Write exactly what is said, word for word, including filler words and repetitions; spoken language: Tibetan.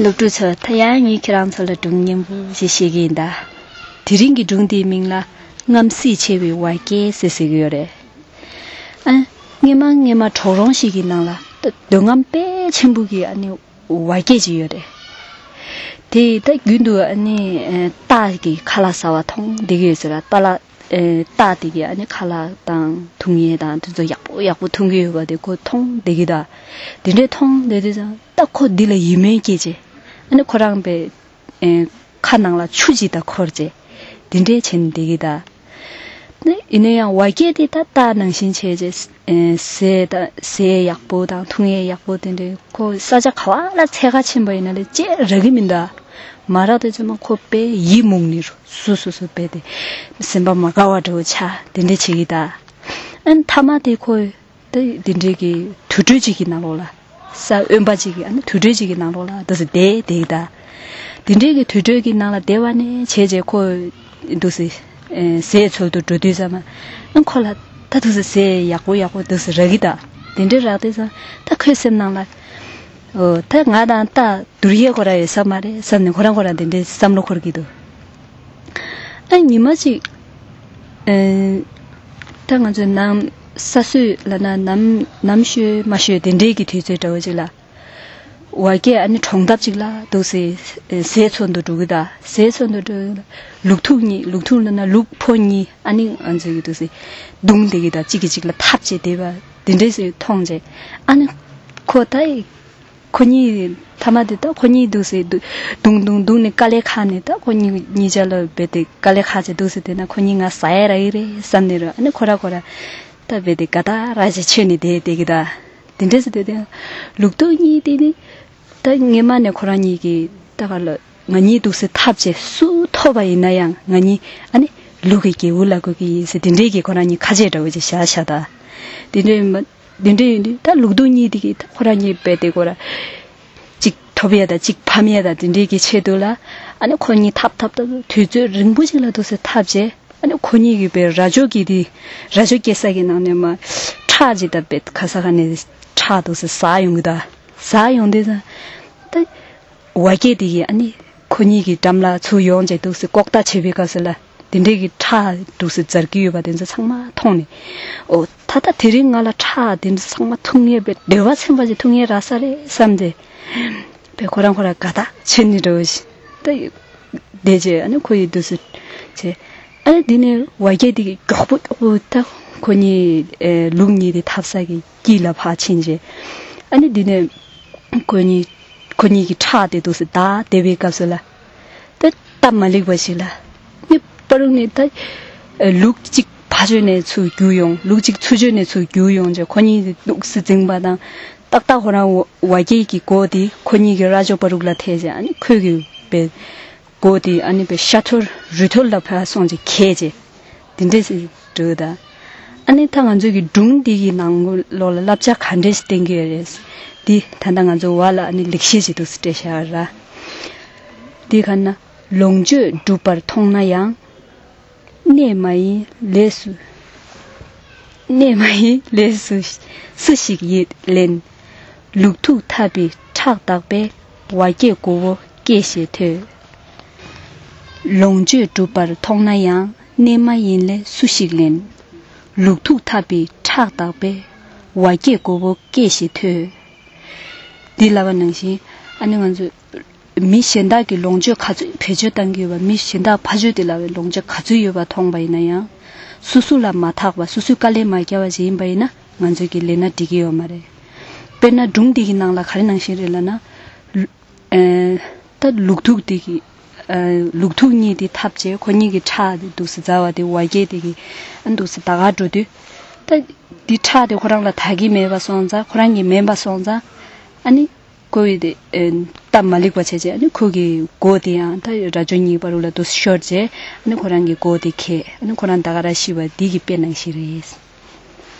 སློབ་ཕྲུག་ཚོ། ད་ཡང་ངས་ཁྱེད་རང་ཚོ་ལ་སྒྲུང་སྙན་པོ་ཞིག་བཤད་ཀྱི་ཡིན་ད། དེ་རིང་གི་སྒྲུང་དེའི་མིང་ལ་རྔམ་བརྩེ་ཆེ་བའི་བ་སྐྱེས་ཟེར་ཟེར་གྱི་ཡོད་རེད། ཨ། སྔོན་མ་སྔོན་མ་གྲོག་རོང་ཞིག་གི་ནང་ལ་ད་འདོད་རྔམ་དཔེ་ཆེན་པོ་གི་ཨ་ནི་བ་སྐྱེས་ཅིག་ཡོད་རེད། དེ་ད་རྒྱུན་དུ་ཨ་ནི་ཨ་སྟག་གི་ཁ་ལག་ཟ་བ་མཐོང་བསྡད་ཀྱི་ཡོད་ཟེར་ལ། སྟག་ལ་ཨེ་སྟག་དེ་གིས་ཨ་ནི་ཁ་ལག་དང་འཐུང་ཡས་དང་དེ་ཚོ་ཡག་པོ་ཡག་པོ་འཐུང་གི་ཡོད་པ་དེ་ཁོ་མཐོང་བསྡད་ཀྱི་ད། དེ་འདྲས་མཐོང་བསྡད་དུས་ཙང་ད་ཁོ་འདི་ལ་ཡིད་སྨོན་སྐྱེས་བྱས། ཨ་ནི་ཁོ་རང་པའི་ཨེ་ཁ་ནང་ལ་ཆུ་ཅིག་ད་འཁོར་བྱས། དེ་འདྲས་བྱས་ནས་བསྡད་ཀྱི་ད། ནི་ཡིན་ན་ཡང་བ་སྐྱེས་དེ་ད་སྟག་ནང་བཞིན་བྱས་བྱས། ཨེ་ཟས་ད་ཟས་ཡག་པོ་དང་འཐུང་ཡས་ཡག་པོ་དེ་འདྲས། ཁོ་ས་ཆ་ག་བ་ལ་འཚོལ་ག་ཕྱིན་པ་ཡིན་ན་ལས་ཅི་རག་གི་མི་འདུག་མ་རག་དུས་ཙམ་པ་ཁོ་དཔེ་ཡིད་མུག་ནས་རུ་སུ་སུ་སུ་དཔེ་དེ་སེམས་པ་མ་དགའ་བ་འདྲ་བོ་ཆགས། དེ་འདྲས་བྱེད་ཀྱི་ད། ཨ་ནི་མཐའ་མ་དེ་ཁོ་དེ་དེ་འདྲས་ཀྱི་དུར་ཁྲོད་ཅིག་གི་ནང་ལོགས་ལ། ས་དབེན་པ་ཅིག་གི་ཨ་ནི་དུར་ཁྲོད་ཅིག་གི་ནང་ལོགས་ལ་འདུག་སེ་བསྡད་བསྡད་ཀྱི་ད། དེ་འདྲས་ཀྱི་དུར་ཁྲོད་ཀྱི་ནང་ལ་བསྡད་པ་ནས་བྱས་བྱས་ཁོ་འདུག་སེ་ཨེ་ཟས་འཚོལ་དུ་འགྲོ་དུས་ཙམ་པ། ཨ་ཁོ་ལ་ད་འདུག་སེ་ཟས་ཡག་པོ་ཡག་པོ་འདུག་སེ་རག་གི་ད། དེ་འདྲས་རག་དུས་ཙམ་ད་ཁོའི་སེམས་ནང་ལ། འོ་ད་ང་དང་སྟག་བསྡུར་ཡས་ཁོ་རང་ཡོད་ས་མ་རེད་བསམ་ནས་ཁོ་རང་ཁོ་རང་དེ་འདྲའི་བསམ་བློ་འཁོར་གྱི་འདུག་ཨ་ཉི་མ་གཅིག་ཨེ་ད་ང་ཚོའི་ནམ་ས་སྲོས་ལབ་ན་ནམ་ནམ་ཤོད་མ་ཤོད་དེ་འདྲའི་གི་དུས་ཚོད་འདྲ་བོ་ཅིག་ལ། བ་སྐྱེས་ཨ་ནི་གྲོང་འདབས་ཅིག་ལ་འདུག་སེ་ཟས་འཚོལ་དུ་འགྲོ་གི་ད། ཟས་འཚོལ་དུ་འགྲོ་གི་ད། ལུག་ཐུག་གཉིས། ལུག་ཐུག་ལབ་ན་ལུག་ཕོ་གཉིས་ཨ་ནི་ང་ཚོའི་གི་འདུག་སེ་བརྡུངས་བསྡད་ཀྱི་ད། གཅིག་གིས་གཅིག་ལ་འཐབ་བྱས་བསྡད་པ་དེ་འདྲས་སེ་མཐོང་བྱས། ཨ་ནི་ཁོ་ད་ཁོ་གཉིས་མཐའ་མ་དེ་ད་ཁོ་གཉིས་འདུག་སེ་བརྡུངས་བརྡུངས་བརྡུངས་ནས་དཀའ་ལས་ཁག་ནས། ད་ཁོ་གཉིས་གཉིས་ཆ་ལ་རྦད་དེ་དཀའ་ལས་ཁག་བྱས་འདུག་སེ་བསྡད་ན་ཁོ་གཉིས་ང་ཟ་ཡས་རག་གི་རེད་བསམ་ནས་ར། ཨ་ནི་ཁོ་ར་ཁོ་ར་ད་རྦད་དེ་དགའ་ཐག་ར་བྱས་མཆོད་ནས་བསྡད་བསྡད་ཀྱི་ད། དེ་འདྲས་སེ་བསྡད་དེ་ལུག་ཐུག་གཉིས་དེ་ནི་ད་སྔོན་མ་ནས་ཁོ་རང་གཉིས་ཀྱིས་ད་ག་ལ་ང་གཉིས་འདུག་སེ་འཐབ་བྱས་སུ་ཐོབ་པ་ཡིན་ན་ཡང་ང་གཉིས་ཨ་ནི་ལུག་གི་རྒྱལ་པོ་ལབ་དགོས་ཀྱི་ཡིན་ཟེར་དེ་འདྲས་ཀྱི་ཁོ་རང་གཉིས་ཁ་ཆད་འདྲ་བོ་ཅིག་བཞག་བཞག་ད། དེ་འདྲས་མ་དེ་འདྲས་ཡིན་དུས་ད་ལུག་ཐུག་གཉིས་དེ་གིས་ད་ཁོ་རང་གཉིས་རྦད་དེ་ཁོ་ར་གཅིག་ཐོབ་ཡས་དང་གཅིག་ཕམ་ཡས་དང་དེ་འདྲས་ཀྱི་ཆེད་དུ་ལ། ཨ་ནི་ཁོ་གཉིས་འཐབ་འཐབ་འཐབ་དུས་ཚོད་རིང་པོ་ཅིག་ལ་འདུག་སེ་འཐབ་བྱས། ཨ་ནི་ཁོ་གཉིས་ཀྱིས་པའི་རྭ་ཅོ་གི་དེ་རྭ་ཅོ་སྐྱེ་ས་གི་ནང་ནས་མར་ཁྲག་ཅིག་ད་པའི་ག་ས་ག་ནས་ཁྲག་འདུག་སེ་ཟག་ཡོང་གི་ད། ཟག་ཡོང་དུས་ད་ད་བ་སྐྱེས་དེ་གིས་ཨ་ནི་ཁོ་གཉིས་ཀྱི་འགྲམ་ལ་ཚུར་ཡོང་བྱས་འདུག་སེ་ལྐོག་ལྟ་བྱེད་པའི་སྐབས་སུ་ལ་དེ་འདྲས་ཀྱི་ཁྲག་འདུག་སེ་འཛར་གྱི་ཡོད་པ་དེ་ཚོ་ཚང་མ་མཐོང་ནས། ཨོ་ད་ལྟ་དེ་རིང་ང་ལ་ཁྲག་དེ་ཚོ་ཚང་མ་འཐུང་ཡས་པའི་འདོད་པ་ཚིམ་པ་ཅིག་འཐུང་ཡས་རག་ས་རེད་བསམ་སྟེ། པས་ཁོ་རང་ཁོ་རང་དགའ་ཐག་ཆད་ནས་འགྲོ་བཞིན་ད་བསྡད་བྱས། ཨ་ནི་ཁོ་ཡི་འདུག་སེ་བྱས། ཨ་ནི་འདི་ནས་བ་སྐྱེས་དེ་གིས་མགྱོགས་པོ་མགྱོགས་པོ་ད་ཁོ་གཉིས་ཨེ་ལུག་གཉིས་དེ་འཐབ་ས་གི་དཀྱིལ་ལ་ཕར་ཕྱིན་བྱས། ཨ་ནི་འདི་ནས་ཁོ་གཉིས་ཁོ་གཉིས་ཀྱི་ཁྲག་དེ་འདུག་སེ་ད་བསྡད་པའི་སྐབས་སུ་ལ། ད་སྟབས་མ་ལེགས་པ་ཞིག་ལ་ནི་པ་རུང་ནས་ད་ལུག་གཅིག་ཕར་ཕྱོགས་ནས་ཚུར་རྒྱུག་ཡོང་། ལུག་གཅིག་ཚུར་ཕྱོགས་ནས་ཚུར་རྒྱུག་ཡོང་བྱས། ཁོ་གཉིས་འདུག་སེ་འཛིངས་པ་དང་། ཏག་ཏག་ཁོ་རང་བ་སྐྱེས་ཀྱི་མགོ་དེ་ཁོ་གཉིས་ཀྱི་རྭ་ཅོ་པ་རུག་ལ་ཐེབས་བྱས། ཨ་ནི་ཁོས་ཀྱི་པའི་མགོ་དེ་ཨ་ནི་པའི་ཤ་ཐོར་རུས་ཐོར་ལ་ཕར་སོང་བྱས་གས་བྱས། དེ་འདྲས་སེ་འགྲོ་ད། ཨ་ནི་ད་ང་ཚོའི་གི་སྒྲུང་འདི་གི་ནང་ལོགས་ལ་བསླབ་བྱ་ག་འདྲས་ཤིག་བསྟན་གྱི་ཡོད་རེད། འདི་ད་ལྟ་ང་ཚོ་བ་ལ་ཨ་ནི་ལེགས་བཤད་ཅིག་འདུག་སེ་སྤྲད་བཞག་ར། འདི་ག་ན། ལོངས་སྤྱོད་སྒྲུབ་པར་མཐོང་ན་ཡང་། གནས་མ་ཡིན་ལས་སུ། གནས་མ་ཡིན་ལས་སུ། སུ་ཞིག་ཡིད་ལེན། ལུག་ཐུག་འཐབ་པའི་ཁྲག་དག་པས། བ་སྐྱེས་མགོ་བོ་སྐྱེས་ཞེས་ཐོས། ལོངས་སྤྱོད་སྒྲུབ་པར་མཐོང་ན་ཡང་། གནས་མ་ཡིན་ལས་སུ་ཞིག་ལེན། ལུག་ཐུག་འཐབ་པའི་ཁྲག་དག་པས། བ་སྐྱེས་མགོ་བོ་སྐྱེས་ཞེས་ཐོས། འདི་ལབ་པ་ནང་བཞིན་ཨ་ནི་ང་ཚོས་མི་གཞན་དག་གི་ལོངས་སྤྱོད་ག་ཚོད་བེད་སྤྱོད་བཏང་གི་ཡོད་པ། མི་གཞན་དག་ཕ་ཆོས་དེ་ལ་བའི་ལོངས་སྤྱོད་ག་ཚོད་ཡོད་པ་མཐོང་པ་ཡིན་ན་ཡང་། སོ་སོ་ལ་མ་ཐག་པ། སོ་སོའི་དཀའ་ལས་མ་བརྒྱབ་པ་ཞིག་ཡིན་པ་ཡིན་ན་ང་ཚོས་ཀྱི་ལས་སྣ་འགྲིག་གི་ཡོད་མ་རེད། དཔེར་ན་སྒྲུང་འདི་གི་ནང་ལ་ག་རེ་ནང་བཞིན་རེད་ལབ་ན། ལུ་ཨེ་ད་ལུག་ཐུག་དེ་གི་ཨེ་ལུག་ཐུག་གཉིས་དེ་འཐབ་བྱས་ཁོ་གཉིས་ཀྱི་ཁྲག་དེ་འདུག་སེ་འཛར་བ་དེ་བ་སྐྱེས་དེ་གི་ཨ་འདུག་སེ་ད་ག་འགྲོ་དུས། ད་འདི་ཁྲག་དེ་ཁོ་རང་ལ་ད་གི་མེད་པ་སོང་ཙང་། ཁོ་རང་གི་མིན་པ་སོང་ཙང་། ཨ་ནི། ཁོ་ཡི་དེ་ཨེ་སྟབས་མ་ལེགས་པ་བྱས་རྗེས། ཨ་ནི་ཁོ་གི་མགོ་དེ་ཡང་ད་རྭ་ཅོ་གཉིས་པ་རུ་ལ་དུ་ཤོར་རྗེས། ཨ་ནི་ཁོ་རང་གི་མགོ་དེ་གས། ཨ་ནི་ཁོ་རང་ད་ག་ར་ཤི་བ་འདི་གི་དཔེ་ནང་བཞིན་རེད།